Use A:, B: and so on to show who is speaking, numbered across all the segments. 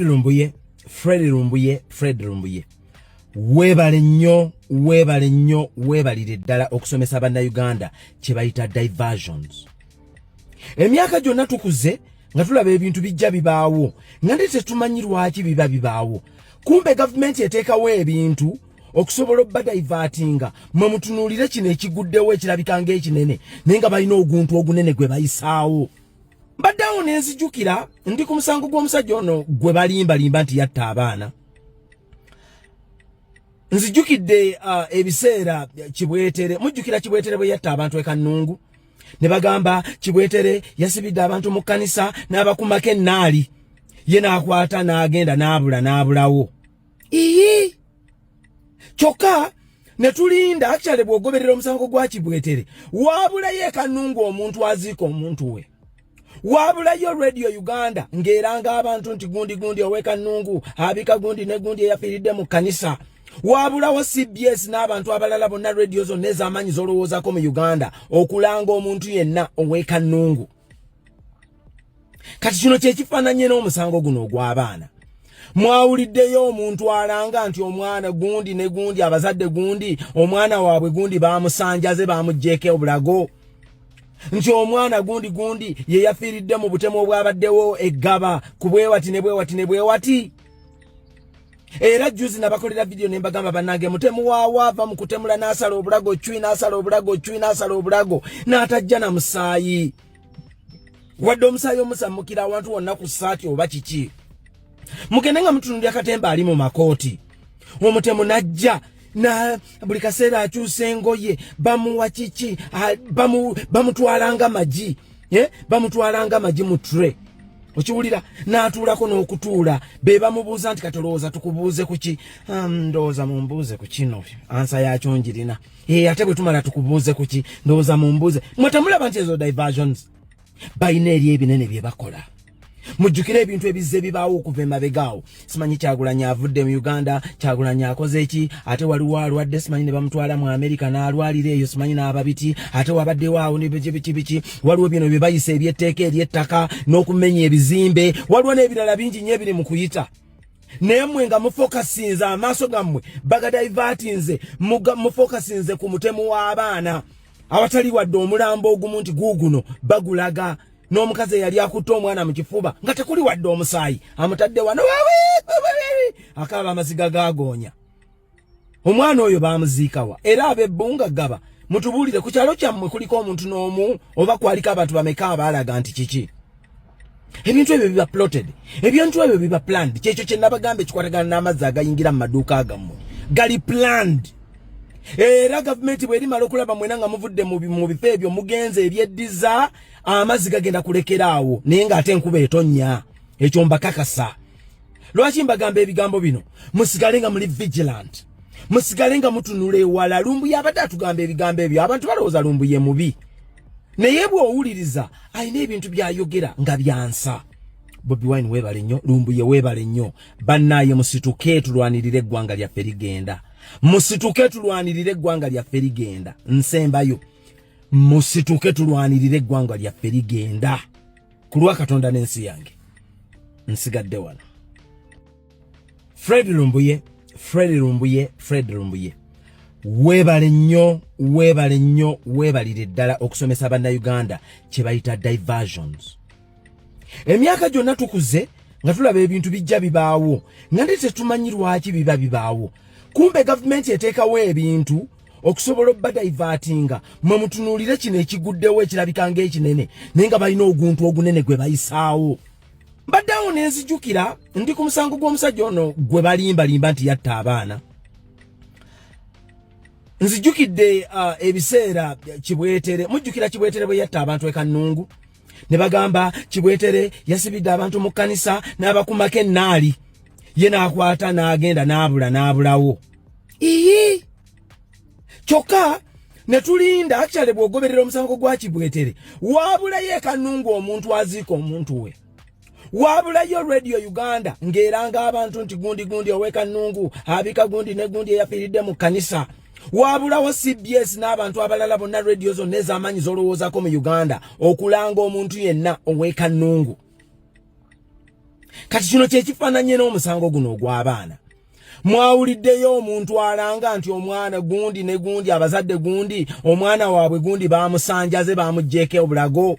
A: Lumbuye, Fred Lumbuye, Fred Lumbuye, weebale nnyo, weebale nnyo, weebalire ddala okusomesa Bannayuganda kye bayita diversions. Emyaka gyonna tukuze nga tulaba ebintu bijja bibaawo nga nte tetumanyi lwaki biba bibaawo. Kumbe gavumenti eteekawo ebintu okusobola obadivertinga. Mwe mutunuulire kino ekiguddewo ekirabika ng'ekinene, naye nga balina oguntu ogunene gwe bayisaawo. Mbadde awo ne nzijukira ndi ku musango gw'omusajja ono gwe balimbalimba nti yatta abaana. Nzijukidde ebiseera Kibwetere, mujjukira Kibwetere bwe yatta abantu e Kannungu, ne bagamba Kibwetere yasibidde abantu mu kkanisa n'abakumako ennaali, ye n'akwata n'agenda n'abula n'abulawo. Iyi kyokka ne tulinda. Actually, bw'ogoberera omusango gwa Kibwetere, waabulayo ekanungu omuntu aziika omuntu we, waabulayo Radio Uganda ng'eranga abantu nti gundi gundi ow'ekanungu abika gundi ne gundi eyafiiridde mu kkanisa, waabulawo CBS n'abantu abalala bonna, radio zonna ez'amaanyi z'olowoozako mu Uganda okulanga omuntu yenna ow'ekanungu. Kati kino kyekifaananye n'omusango guno ogw'abaana. Mwawuliddeyo omuntu alanga nti omwana gundi ne gundi, abazadde gundi, omwana waabwe gundi bamusanjaze, bamugjeeko obulago, nti omwana gundi gundi ye yafiiridde mu butemu obwabaddewo eggaba ku bwewati ne bwewati ne bwewati? Era juzi nabakolera vidiyo ne mbagamba, bannange, mutemu waawo ava mu kutemula n'asala obulago cwi, n'asala obulago cwi, n'asala obulago, n'atajja na musaayi, wadde omusaayi omusammukira awantu wonna ku ssaati oba kiki. Mugende nga mutunulira katemba ali mu makooti, omutemu najja na buli kaseera akyusa engoye, bamuwa kiki, bamutwalanga magi, eh? Bamutwalanga magi mu tray, okiwulira, n'atuulako n'okutuula. Be bamubuuza nti, "Kati olowooza tukubuuze ku ki?" "Ndowooza mumbuuze ku kino, answer yakyo njirina." "Ate bwe tumala tukubuuze ku ki?" "Ndowooza mumbuuze." Mwe temulaba nti ezo diversions balina eri ebinene bye bakola? Mujjukire ebintu ebizze bibaawo okuva emabegaawo. Simanyi Kyagulanyi avudde mu Uganda, Kyagulanyi akoze eki, ate waliwo alwadde, simanyi ne bamutwala mu Amerika n'alwalira eyo, simanyi n'ababiti, ate wabaddewo awo ne biki biki biki. Waliwo bino bye bayisa ebyetteeka ery'ettaka n'okumenya ebizimbe, waliwo n'ebirala bingi nnyo ebiri mu kuyita. Naye mmwe nga mufokasinze, amaaso gammwe bagadivertinze, mufokasinze ku mutemu w'abaana awatali wadde omulambo ogumu nti guuguno bagulaga, n'omukazi eyali akutte omwana mu kifuba nga tekuli wadde omusaayi, amutadde wano akaaba amaziga gagoonya. Omwana oyo bamuziikawa? Era ab'ebbunga gaba mutubuulire, ku kyalo kyammwe kuliko omuntu n'omu oba kwaliko abantu bameka abaalaga nti kiki? Ebintu ebyo biba plotted, ebintu ebyo biba planned. Kyekyo kye nabagamba ekikwatagana n'amazzi agayingira mu maduuka gammwe, gali planned. Era gavumenti bw'erimala okulaba mwena nga muvudde mu bifo ebyo mugenze ebyeddiza, amazzi gagenda kulekera awo, naye ng'ate enkuba etonnya. Ekyo mbakakasa. Lwaki mbagamba ebigambo bino? Musigale nga muli vigilant, musigale nga mutunula ewala. Lumbuye abadde atugamba ebigambo ebyo. Abantu balowooza Lumbuye mubi, naye bw'owuliriza alina ebintu by'ayogera nga byansa. Bobi Wine weebale nnyo, Lumbuye weebale nnyo. Bannaaye, musituke tulwanirire eggwanga lyaffe ligenda, musituke tulwanirire eggwanga lyaffe ligenda. Nsembayo, musituke tulwanirire eggwanga lyaffe ligenda. Ku lwa Katonda n'ensi yange, nsigadde wano. Fred Lumbuye, Fred Lumbuye, Fred Lumbuye, weebale nnyo, weebale nnyo, weebalire ddala okusomesa Bannayuganda kye bayita diversions. Emyaka gyonna tukuze nga tulaba ebintu bijja bibaawo nga nte tetumanyi lwaki biba bibaawo. Kumbe gavumenti eteekawo ebintu okusobola obadivertinga. Mwe mutunuulire kino ekiguddewo ekirabika ng'ekinene, naye nga balina oguntu ogunene gwe bayisaawo. Mbadde awo ne nzijukira ndi ku musango gw'omusajja ono gwe balimbalimba nti yatta abaana. Nzijukidde ebiseera Kibwetere, mujjukira Kibwetere bwe yatta abantu e Kannungu, ne bagamba Kibwetere yasibidde abantu mu kkanisa n'abakumako ennaali, ye n'akwata n'agenda n'abula n'abulawo. Iyi kyokka ne tulinda. Actually, bw'ogoberera omusango gwa Kibwetere, waabulayo ekanungu omuntu aziika omuntu we, waabulayo Radio Uganda ng'eranga abantu nti gundi gundi ow'ekanungu abika gundi ne gundi eyafiiridde mu kkanisa, waabulawo CBS n'abantu abalala bonna, radio zonna ez'amaanyi z'olowoozako mu Uganda okulanga omuntu yenna ow'ekanungu. Kati kino kyekifaananye n'omusango guno ogw'abaana. Mwawuliddeyo omuntu alanga nti omwana gundi ne gundi, abazadde gundi, omwana waabwe gundi bamusanjaze, bamugjeeko obulago,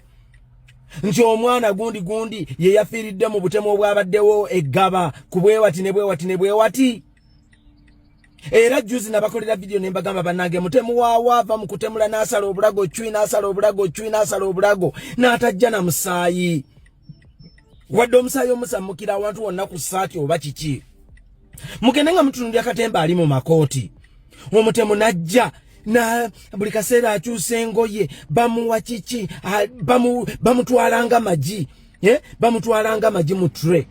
A: nti omwana gundi gundi ye yafiiridde mu butemu obwabaddewo eggaba ku bwewati ne bwewati ne bwewati? Era juzi nabakolera vidiyo ne mbagamba, bannange, mutemu waawo ava mu kutemula n'asala obulago cwi, n'asala obulago cwi, n'asala obulago, n'atajja na musaayi, wadde omusaayi omusammukira awantu wonna ku ssaati oba kiki. Mugende nga mutunulya katemba ali mu makooti. Omutemu najja na buli kaseera akyusa engoye, bamuwa kiki, bamutwalanga magi, eh? Bamutwalanga magi mu tray,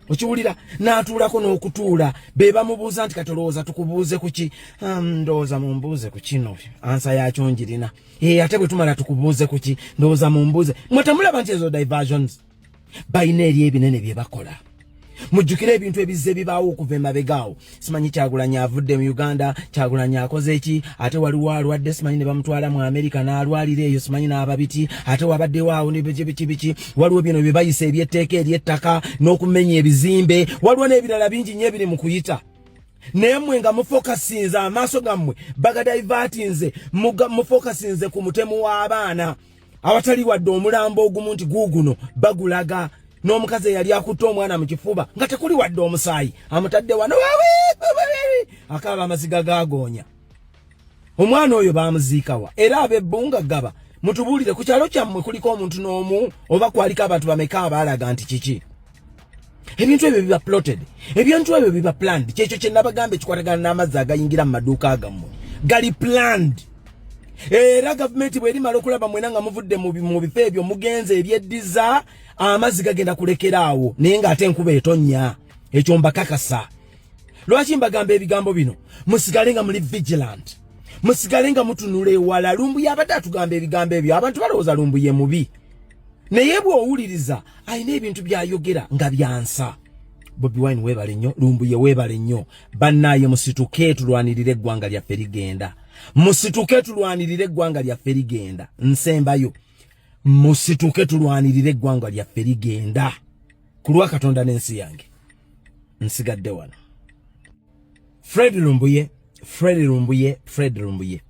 A: okiwulira? N'atuulako n'okutuula, be bamubuuza nti, "Katolowooza tukubuuze kuki?" "Ndowooza mumbuuze ku kino, answer yakyo njirina." "Ate bwe tumala tukubuuze kuki?" "Ndowooza mumbuuze." Mwe temulaba nti ezo diversions balina eri ebinene bye bakola? Mujjukire ebintu ebizze bibaawo okuva emabegaawo. Simanyi Kyagulanyi avudde mu Uganda, Kyagulanyi akoze eki, ate waliwo alwadde, simanyi ne bamutwala mu Amerika n'alwalira eyo, simanyi n'ababiti, ate wabaddewo awo ne biki biki biki. Waliwo bino bye bayisa ebyetteeka ery'ettaka n'okumenya ebizimbe, waliwo n'ebirala bingi nnyo ebiri mu kuyita. Naye mmwe nga mufokasinze, amaaso gammwe bagadivertinze, mufokasinze ku mutemu w'abaana awatali wadde omulambo ogumu nti guuguno bagulaga, n'omukazi eyali akutte omwana mu kifuba nga tekuli wadde omusaayi, amutadde wano akaaba amaziga gagoonya. Omwana oyo bamuziikawa? Era ab'ebbunga gaba mutubuulire, ku kyalo kyammwe kuliko omuntu n'omu oba kwaliko abantu bameka abaalaga nti kiki? Ebintu ebyo biba plotted, ebintu ebyo biba planned. Kyekyo kye nabagamba ekikwatagana n'amazzi agayingira mu maduuka gammwe, gali planned. Era gavumenti bw'erimala okulaba mwena nga muvudde mu bifo ebyo mugenze ebyeddiza, amazzi gagenda kulekera awo, naye ng'ate enkuba etonnya. Ekyo mbakakasa. Lwaki mbagamba ebigambo bino? Musigale nga muli vigilant, musigale nga mutunula ewala. Lumbuye abadde atugamba ebigambo ebyo. Abantu balowooza Lumbuye mubi, naye bw'owuliriza alina ebintu by'ayogera nga byansa. Bobi Wine weebale nnyo, Lumbuye weebale nnyo. Bannaaye, musituke tulwanirire eggwanga lyaffe ligenda. Musituke tulwanirire eggwanga lyaffe ligenda. Nsembayo, musituke tulwanirire eggwanga lyaffe ligenda. Ku lwa Katonda n'ensi yange, nsigadde wano. Fred Lumbuye, Fred Lumbuye, Fred Lumbuye,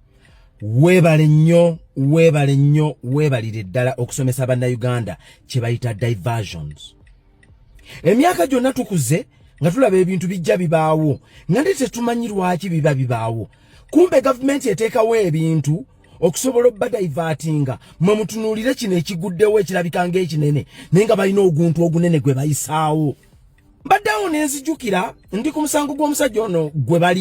A: weebale nnyo, weebale nnyo, weebalire ddala okusomesa Bannayuganda kye bayita diversions. Emyaka gyonna tukuze nga tulaba ebintu bijja bibaawo nga nte tetumanyi lwaki biba bibaawo. Kumbe gavumenti eteekawo ebintu okusobola obadivertinga. Mwe mutunuulire kino ekiguddewo ekirabika ng'ekinene, naye nga balina oguntu ogunene gwe bayisaawo. Mbaddeawo nenzijukira ndi ku musango gw'omusajja ono gwe bali